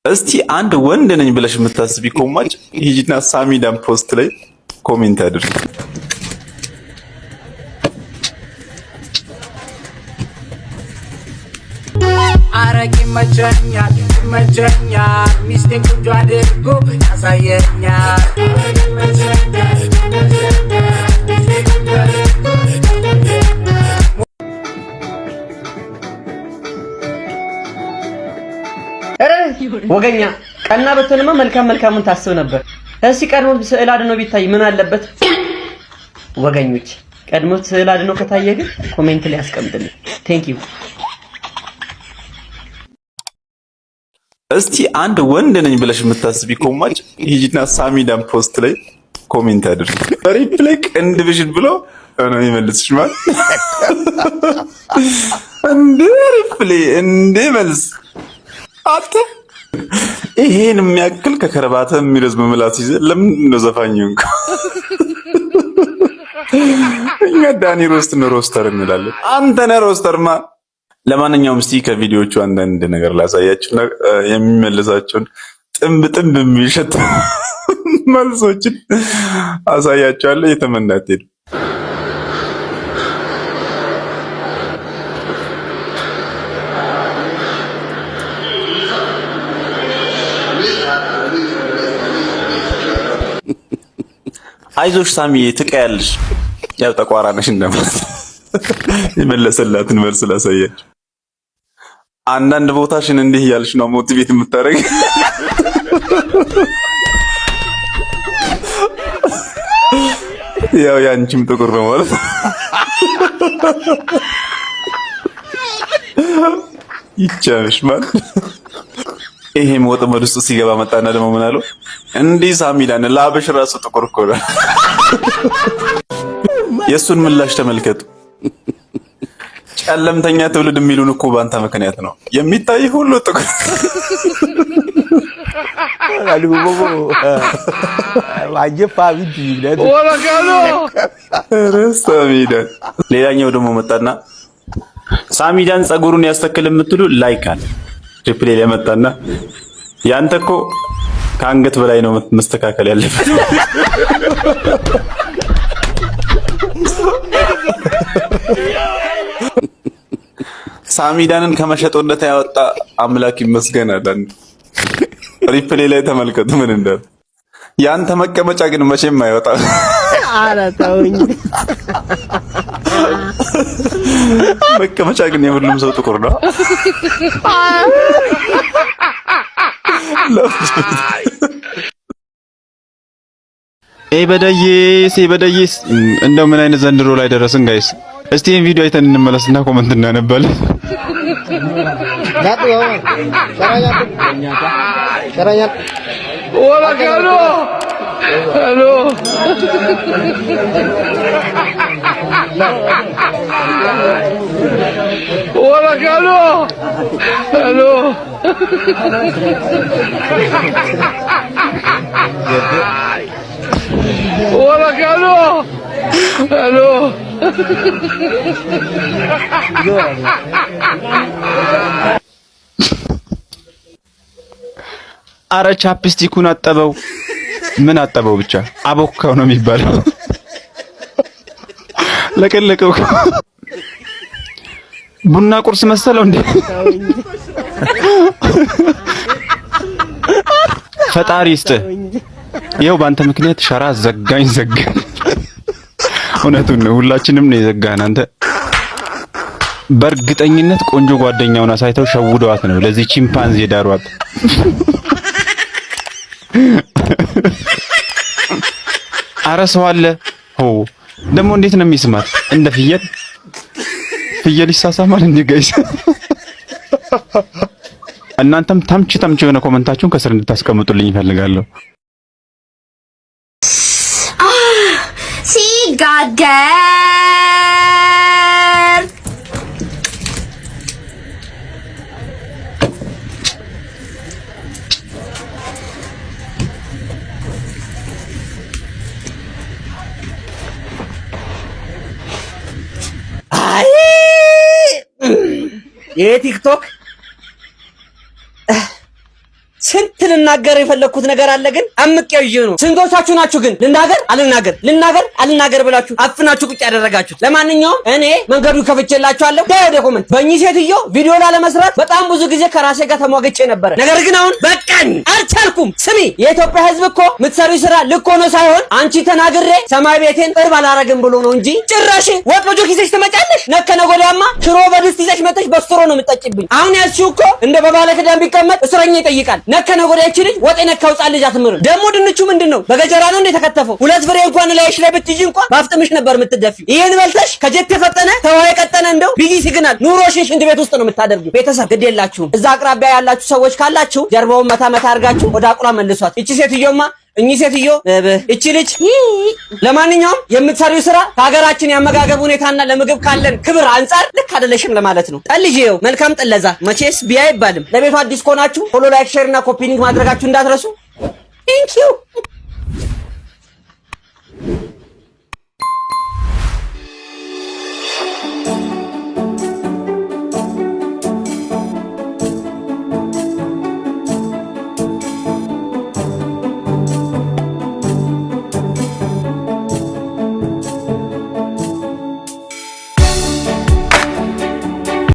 እስቲ አንድ ወንድ ነኝ ብለሽ የምታስቢ ኮማች ሂጂና ሳሚዳን post ላይ comment አድርጊ። አረቅ ይመቸኛል ይመቸኛል፣ ሚስቴን ቆንጆ አድርጎ ያሳየኛል። ኧረ ወገኛ ቀና ብትሆንማ መልካም መልካሙን ታስብ ነበር። እስኪ ቀድሞ ስዕል አድኖ ቢታይ ምን አለበት? ወገኞች ቀድሞ ስዕል አድኖ ከታየ ግን comment ላይ አስቀምጥልኝ። Thank you። እስቲ አንድ ወንድ ነኝ ብለሽ የምታስቢ ኮማች ሂጂና ሳሚዳን post ላይ comment አድርጊ። Reply ቅንድብሽን ብሎ ነው የሚመልስሽ። ማለት እንዴ reply እንዴ መልስ አንተ ይሄን የሚያክል ከከረባተ የሚረዝም ምላስ ይዘህ ለምንድን ነው ዘፋኝ እንኳን? እኛ ዳኒ ሮስት ነው roaster እንላለን። አንተ ነህ roaster ማ። ለማንኛውም እስቲ ከቪዲዮዎቹ አንዳንድ ነገር ላሳያችሁ፣ የሚመልሳቸውን ጥንብ ጥንብ የሚሸት መልሶችን አሳያችኋለሁ። የተመናት ሄዱ። አይዞሽ ሳሚዬ ትቀያለሽ፣ ያው ጠቋራ ነሽ እንደማለት የመለሰላትን መልስ ላሳያችሁ። አንዳንድ ቦታሽን እንዲህ እያልሽ ነው motivate የምታደርግ። ያው ያንቺም ጥቁር ነው ማለት ይቻልሽ ማለት። ይሄም ወጥመድ ውስጥ ሲገባ መጣና ደግሞ ምን አለው? እንዲህ ሳሚዳን ላብሽ ራሱ ጥቁር እኮ ነው። የእሱን ምላሽ ተመልከቱ። ጨለምተኛ ትውልድ የሚሉን እኮ ባንተ ምክንያት ነው። የሚታይ ሁሉ ጥቁር። ሳሚዳን። ሌላኛው ደግሞ መጣና ሳሚዳን ጸጉሩን ያስተክል የምትሉ like አለ። Reply ላይ መጣና ያንተ እኮ ከአንገት በላይ ነው መስተካከል ያለበት። ሳሚዳንን ከመሸጦነት ያወጣ አምላክ ይመስገን አለ። Reply ላይ ተመልከቱ ምን እንዳለ። ያንተ መቀመጫ ግን መቼም አይወጣም። ኧረ ተውኝ። መቀመጫ ግን የሁሉም ሰው ጥቁር ነው። ኤበደዬስ ኤበደዬስ እንደው ምን አይነት ዘንድሮ ላይ ደረስን guys። እስቲ ይሄን ቪዲዮ አይተን እንመለስና comment እናነባለን። አረ chapstick ኡን አጠበው። ምን አጠበው? ብቻ አቦካው ነው የሚባለው። ለቀለቀው። ቡና ቁርስ መሰለው እንዴ? ፈጣሪ ይስጥህ። ይኸው በአንተ ምክንያት ሸራ ዘጋኝ ዘጋኝ። እውነቱን ነው፣ ሁላችንም ነው የዘጋን። አንተ በእርግጠኝነት ቆንጆ ጓደኛውን አሳይተው ሸውደዋት ነው ለዚህ ቺምፓንዚ የዳሯት። አረ ሰው አለ ሆ ደግሞ እንዴት ነው የሚስማት? እንደ ፍየል ፍየል ይሳሳማል እንዴ guys? እናንተም ተምች ተምች የሆነ comment ኣችሁን ከስር እንድታስቀምጡልኝ እፈልጋለሁ። ሲጋገር አይ፣ ይሄ ቲክቶክ ስንት ልናገር የፈለግኩት ነገር አለ፣ ግን አምቄው ይዤ ነው። ስንቶቻችሁ ናችሁ ግን ልናገር አልናገር፣ ልናገር አልናገር ብላችሁ አፍናችሁ ቁጭ ያደረጋችሁት? ለማንኛውም እኔ መንገዱ ከፍቼላችኋለሁ። ዳይ ወደ comment። በእኚህ ሴትዮ ቪዲዮ ላለመስራት በጣም ብዙ ጊዜ ከራሴ ጋር ተሟግቼ ነበረ። ነገር ግን አሁን በቃኝ፣ አልቻልኩም። ስሚ፣ የኢትዮጵያ ሕዝብ እኮ የምትሰሪው ስራ ልክ ሆኖ ሳይሆን አንቺ ተናግሬ ሰማይ ቤቴን ቅርብ አላረግም ብሎ ነው እንጂ ጭራሽ ወጥ በጆክ ይዘሽ ትመጫለሽ። ነከ ነገ ወዲያማ ሽሮ በድስት ይዘሽ መጥተሽ በ straw ነው የምትጠጪብኝ። አሁን ያልሽው እኮ እንደ በባለ ክዳን ቢቀመጥ እስረኛ ይጠይቃል። ነከ ነገ ወዲያ ይቺ ልጅ ወጥ የነካው ሕፃን ልጅ አትምርም። ደግሞ ድንቹ ምንድን ነው? በገጀራ ነው እንደ የተከተፈው? ሁለት ፍሬ እንኳን ላይሽ ላይ ብትይዢ እንኳን ባፍጥምሽ ነበር የምትደፊው። ይሄን በልተሽ ከጀት የፈጠነ ተዋ የቀጠነ እንደው busy signal ኑሮሽን ሽንት ቤት ውስጥ ነው የምታደርጊው። ቤተሰብ ግድ የላችሁም። እዛ አቅራቢያ ያላችሁ ሰዎች ካላችሁ ጀርባውን መታ መታ አድርጋችሁ ወደ አቁላ መልሷት። እቺ ሴትዮማ፣ እኚህ ሴትዮ፣ እቺ ልጅ፣ ለማንኛውም የምትሰሪው ስራ ከሀገራችን የአመጋገብ ሁኔታና ለምግብ ካለን ክብር አንጻር ልክ አይደለሽም ለማለት ነው። ጠልጄው መልካም ጥለዛ። መቼስ ቢያ አይባልም። ለቤቱ አዲስ ከሆናችሁ follow፣ like፣ share እና copy link ማድረጋችሁ እንዳትረሱ። Thank you.